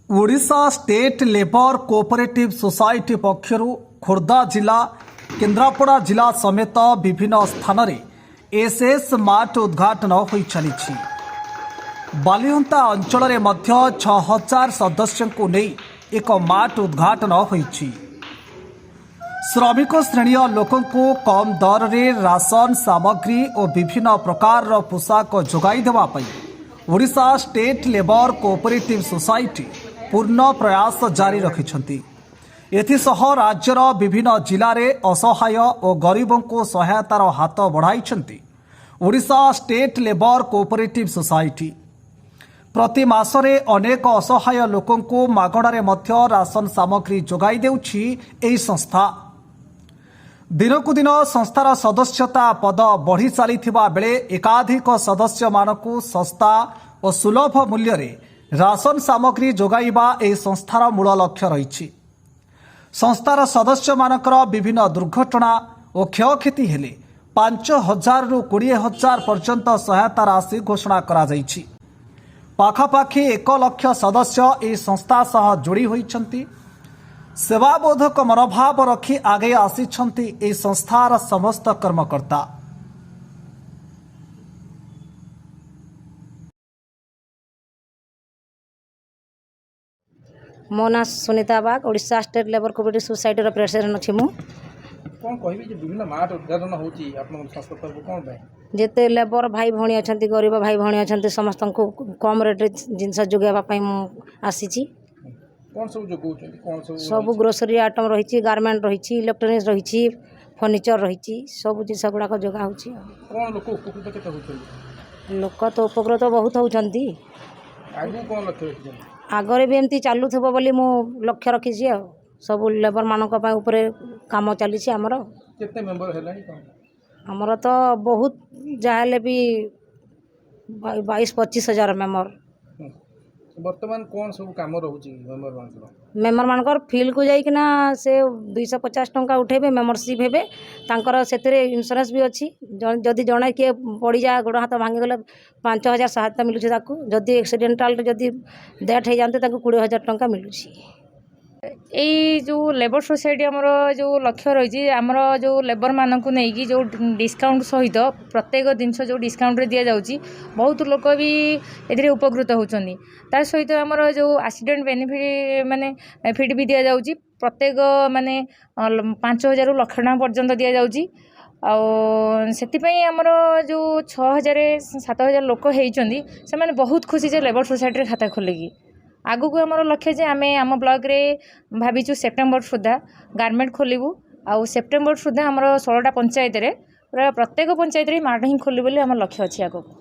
Odisha state labour cooperative society ପକ୍ଷରୁ ଖୋର୍ଦ୍ଧା ଜିଲ୍ଲା, କେନ୍ଦ୍ରାପଡ଼ା ଜିଲ୍ଲା ସମେତ ବିଭିନ୍ନ ସ୍ଥାନରେ ଏସ୍ଏସ୍ ମାର୍ଟ ଉଦ୍ଘାଟନ ହୋଇ ଚାଲିଛି। ବାଲିଅନ୍ତା ଅଞ୍ଚଳରେ ମଧ୍ୟ 6000 ସଦସ୍ୟଙ୍କୁ ନେଇ ଏକ ମାର୍ଟ ଉଦ୍ଘାଟନ ହୋଇଛି। ଶ୍ରମିକ ଶ୍ରେଣୀୟ ଲୋକଙ୍କୁ କମ୍ ଦରରେ ରାସନ ସାମଗ୍ରୀ ଓ ବିଭିନ୍ନ ପ୍ରକାରର ପୋଷାକ ଯୋଗାଇ ଦେବା ପାଇଁ Odisha state labour cooperative society ପୂର୍ଣ୍ଣ ପ୍ରୟାସ ଜାରି ରଖିଛନ୍ତି। ଏଥିସହ ରାଜ୍ୟର ବିଭିନ୍ନ ଜିଲ୍ଲାରେ ଅସହାୟ ଓ ଗରିବଙ୍କୁ ସହାୟତାର ହାତ ବଢ଼ାଇଛନ୍ତି Odisha state labour cooperative society. ପ୍ରତି ମାସରେ ଅନେକ ଅସହାୟ ଲୋକଙ୍କୁ ମାଗଣାରେ ମଧ୍ୟ ରାସନ ସାମଗ୍ରୀ ଯୋଗାଇ ଦେଉଛି ଏହି ସଂସ୍ଥା। ଦିନକୁ ଦିନ ସଂସ୍ଥାର ସଦସ୍ୟତା ପଦ ବଢ଼ି ଚାଲିଥିବା ବେଳେ ଏକାଧିକ ସଦସ୍ୟମାନଙ୍କୁ ଶସ୍ତା ଓ ସୁଲଭ ମୂଲ୍ୟରେ ରାସନ ସାମଗ୍ରୀ ଯୋଗାଇବା ଏହି ସଂସ୍ଥାର ମୂଳ ଲକ୍ଷ୍ୟ ରହିଛି। ସଂସ୍ଥାର ସଦସ୍ୟମାନଙ୍କର ବିଭିନ୍ନ ଦୁର୍ଘଟଣା ଓ କ୍ଷୟକ୍ଷତି ହେଲେ 5000ରୁ 20,000 ପର୍ଯ୍ୟନ୍ତ ସହାୟତା ରାଶି ଘୋଷଣା କରାଯାଇଛି। ପାଖାପାଖି 1 ଲକ୍ଷ ସଦସ୍ୟ ଏହି ସଂସ୍ଥା ସହ ଯୋଡ଼ି ହୋଇଛନ୍ତି। ସେବାବୋଧକ ମନୋଭାବ ରଖି ଆଗେଇ ଆସିଛନ୍ତି ଏହି ସଂସ୍ଥାର ସମସ୍ତ କର୍ମକର୍ତ୍ତା। ମୋ ନାଁ Sunita Bag. Odisha state labour cooperative ସୋସାଇଟିର ପ୍ରେସିଡେଣ୍ଟ ଅଛି ମୁଁ। କ'ଣ କହିବି ଯେ ବିଭିନ୍ନ ମାର୍ଟ ଉଦ୍ଘାଟନ ହେଉଛି ଆପଣଙ୍କ ସଂସ୍ଥା ତରଫରୁ, କ'ଣ ପାଇଁ? ଯେତେ ଲେବର ଭାଇ ଭଉଣୀ ଅଛନ୍ତି, ଗରିବ ଭାଇ ଭଉଣୀ ଅଛନ୍ତି, ସମସ୍ତଙ୍କୁ କମ୍ ରେଟ୍ରେ ଜିନିଷ ଯୋଗାଇବା ପାଇଁ ମୁଁ ଆସିଛି। କ'ଣ ସବୁ ଯୋଗାଉଛନ୍ତି, କ'ଣ ସବୁ? ସବୁ ଗ୍ରୋସରୀ ଆଇଟମ୍ ରହିଛି, ଗାର୍ମେଣ୍ଟ ରହିଛି, ଇଲେକ୍ଟ୍ରୋନିକ୍ସ ରହିଛି, ଫର୍ଣ୍ଣିଚର୍ ରହିଛି, ସବୁ ଜିନିଷ ଗୁଡ଼ାକ ଯୋଗା ହେଉଛି ଆଉ। କ'ଣ ଲୋକ ଉପକୃତ କେତେ ହେଉଛନ୍ତି? ଲୋକ ତ ଉପକୃତ ବହୁତ ହେଉଛନ୍ତି। ଆଗକୁ କ'ଣ ଲକ୍ଷ୍ୟ ରଖିଛନ୍ତି? ଆଗରେ ବି ଏମିତି ଚାଲୁଥିବ ବୋଲି ମୁଁ ଲକ୍ଷ୍ୟ ରଖିଛି। ଆଉ ସବୁ ଲେବରମାନଙ୍କ ପାଇଁ ଉପରେ କାମ ଚାଲିଛି ଆମର। କେତେ ମେମ୍ବର ହେଲାଣି, କ'ଣ? ଆମର ତ ବହୁତ, ଯାହାହେଲେ ବି 22-25 ହଜାର ମେମ୍ବର। ବର୍ତ୍ତମାନ କ'ଣ ସବୁ କାମ ରହୁଛି ମେମ୍ବରମାନଙ୍କର? ମେମ୍ବରମାନଙ୍କର ଫିଲ୍ଡକୁ ଯାଇକିନା ସେ 250 ଟଙ୍କା ଉଠେଇବେ, ମେମ୍ବରସିପ୍ ହେବେ ତାଙ୍କର। ସେଥିରେ ଇନ୍ସୁରାନ୍ସ ବି ଅଛି। ଯଦି ଜଣେ କିଏ ପଡ଼ିଯାଏ, ଗୋଡ଼ ହାତ ଭାଙ୍ଗିଗଲେ 5000 ସହାୟତା ମିଳୁଛି ତାକୁ। ଯଦି ଆକ୍ସିଡେଣ୍ଟାଲ ଯଦି ଡେଥ୍ ହେଇଯାଆନ୍ତି, ତାଙ୍କୁ 20,000 ଟଙ୍କା ମିଳୁଛି। ଏଇ ଯେଉଁ ଲେବର ସୋସାଇଟି, ଆମର ଯେଉଁ ଲକ୍ଷ୍ୟ ରହିଛି, ଆମର ଯେଉଁ ଲେବରମାନଙ୍କୁ ନେଇକି ଯେଉଁ ଡିସକାଉଣ୍ଟ ସହିତ ପ୍ରତ୍ୟେକ ଜିନିଷ ଯେଉଁ ଡିସକାଉଣ୍ଟରେ ଦିଆଯାଉଛି, ବହୁତ ଲୋକ ବି ଏଥିରେ ଉପକୃତ ହେଉଛନ୍ତି। ତା ସହିତ ଆମର ଯେଉଁ ଆକ୍ସିଡେଣ୍ଟ ବେନିଫିଟ୍ ମାନେ ଫିଟ୍ ବି ଦିଆଯାଉଛି, ପ୍ରତ୍ୟେକ ମାନେ 5000ରୁ ଲକ୍ଷ ଟଙ୍କା ପର୍ଯ୍ୟନ୍ତ ଦିଆଯାଉଛି। ଆଉ ସେଥିପାଇଁ ଆମର ଯେଉଁ 6000, 7000 ଲୋକ ହେଇଛନ୍ତି, ସେମାନେ ବହୁତ ଖୁସି ଯେ ଲେବର ସୋସାଇଟିରେ ଖାତା ଖୋଲିକି। ଆଗକୁ ଆମର ଲକ୍ଷ୍ୟ ଯେ ଆମେ ଆମ ବ୍ଲକରେ ଭାବିଛୁ ସେପ୍ଟେମ୍ବର ସୁଦ୍ଧା ଗାର୍ମେଣ୍ଟ ଖୋଲିବୁ। ଆଉ ସେପ୍ଟେମ୍ବର ସୁଦ୍ଧା ଆମର 16ଟା ପଞ୍ଚାୟତରେ, ପୁରା ପ୍ରତ୍ୟେକ ପଞ୍ଚାୟତରେ ମାର୍ଟ ହିଁ ଖୋଲିବୁ ବୋଲି ଆମର ଲକ୍ଷ୍ୟ ଅଛି ଆଗକୁ।